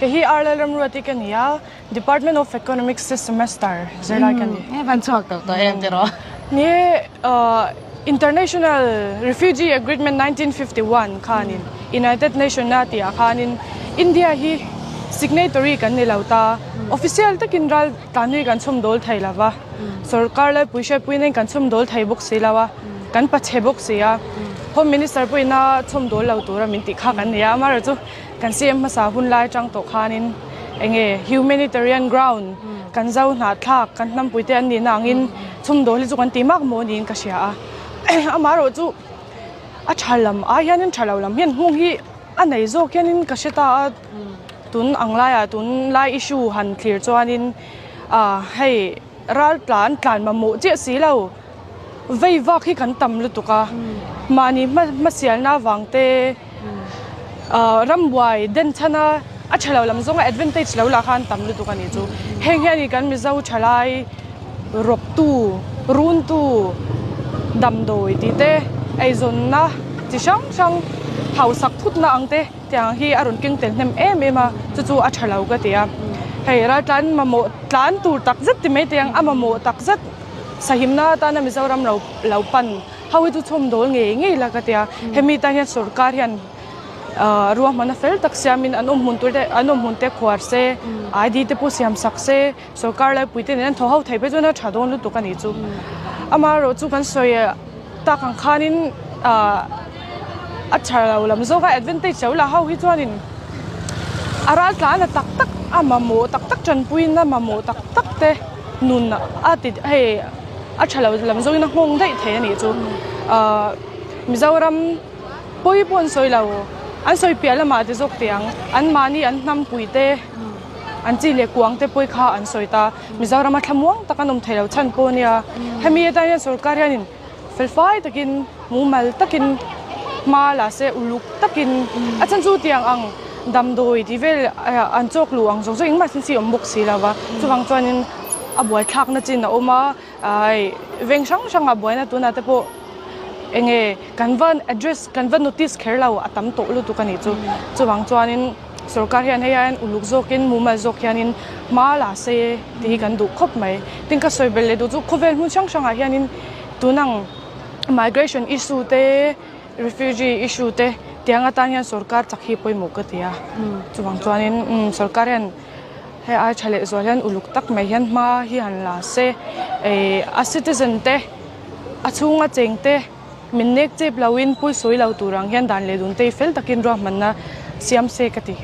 Kei hi Arlel Ramruati ka ni a, Department of Economics semester zirlai ka ni. He van chhuak tawh tawh em tiraw? Ni e, International Refugee Agreement 1951 khanin United Nation a tih ah khanin India hi signatory kan ni lo ta, official takin ral tlan hi kan chhawm dawl thei lo va, sorkar laipui hriatpui nen kan chhawm dawl thei bawk si lo a, kan pachhe bawk si a, Home Minister pawhin a chhawm dawl lo tura min tih kha kan ni a, amaherawhchu Kan CM hmasa hun lai atang tawh khanin enge humanitarian ground kan zo hnahthlak kan hnampui te an nihna angin chhumdawl hi chu kan ti mak maw niin ka hria a. Amaherawh chu a tha lam ai hianin tha lo lam hian hung hi a nei zawk hianin ka hre ta a. Tun ang laiah tun lai issue han thlir chuanin ah hei ral tlan tlan mamawh chiah si lo. Vei vak hi kan tam lutuk a, mahni hmasialna avang te rambuai den chhan a a tha lo lam zawnga advantage lo lah kha an tam lutuk a nih chu. Heng hian kan Mizo thalai rawptu, runtu, damdawi tih te, eizawnna chi hrang hrang hausak thutna ang te tiang hi a rawn keng tel hnem em em a, chu chu a tha lo ka ti a. Hei raltlan mamawh tlan tur tak zet ti mai teh ang a mamawh tak zet. Sahimna atana Mizoram lo lo pan ho hi chu chhawm dawl ngei ngei la ka tia. Hemi tan hian sorkar hian ah ruahmanna fel tak siamin an awm hmun tur te an awm hmun te khuar se ID te pawh siam sak se sorkar laipui te nen an thaw ho thei phei chuan a tha dawn lutuk a nih chu. Amaherawh chu kan sawi tak ang khanin ah a tha lo lam zawk a advantage lo la ho hi chuanin a ral tlan a tak tak a mamawh tak tak tanpuina mamawh tak tak te. Nun a ti hei a tha lo lam zawngin a nghawng daih thei a nih chu. Ahh Mizoram pawi pawh an sawi lo, an sawi piah lamah ti zawk teh ang, an mahni an hnampui te, an chi leh kuang te pawi kha an sawi ta. Mizoram a thlamuang tak an awm thei lo chhan pawh a nia. Hemi atan hian sorkar hianin felfai takin mumal takin hma la se uluk takin a chhan chu tiang ang damdawi tih vel an chawk luh ang zawng zawng engmah sin si awm bawk si lo va chuvang chuanin a buaithlakna chin a awm a ai veng hrang hrangah buaina tunah te pawh eng nge kan va address kan va notice kher lo a tam tawh lutuk a nih chu chuvang chuanin. Sorkar hian hei aiin uluk zawkin mumal zawk hianin hma la se tih hi kan duh khawp mai. Tin ka sawi belh leh duh chu khawvel hmun hrang hrangah hianin tunang migration issue te refugee issue te tiang atan hian sorkar chak hi pawimawh ka ti a. Chuvang chuanin umm sorkar hian hei ai tha leh zual hian uluk tak mai hian hma hi han la se ih a citizen te a chhunga cheng te. Min nek chep loin pui sawi lo tur ang hian dan leh dun te hi fel takin ruahmanna siam se ka ti.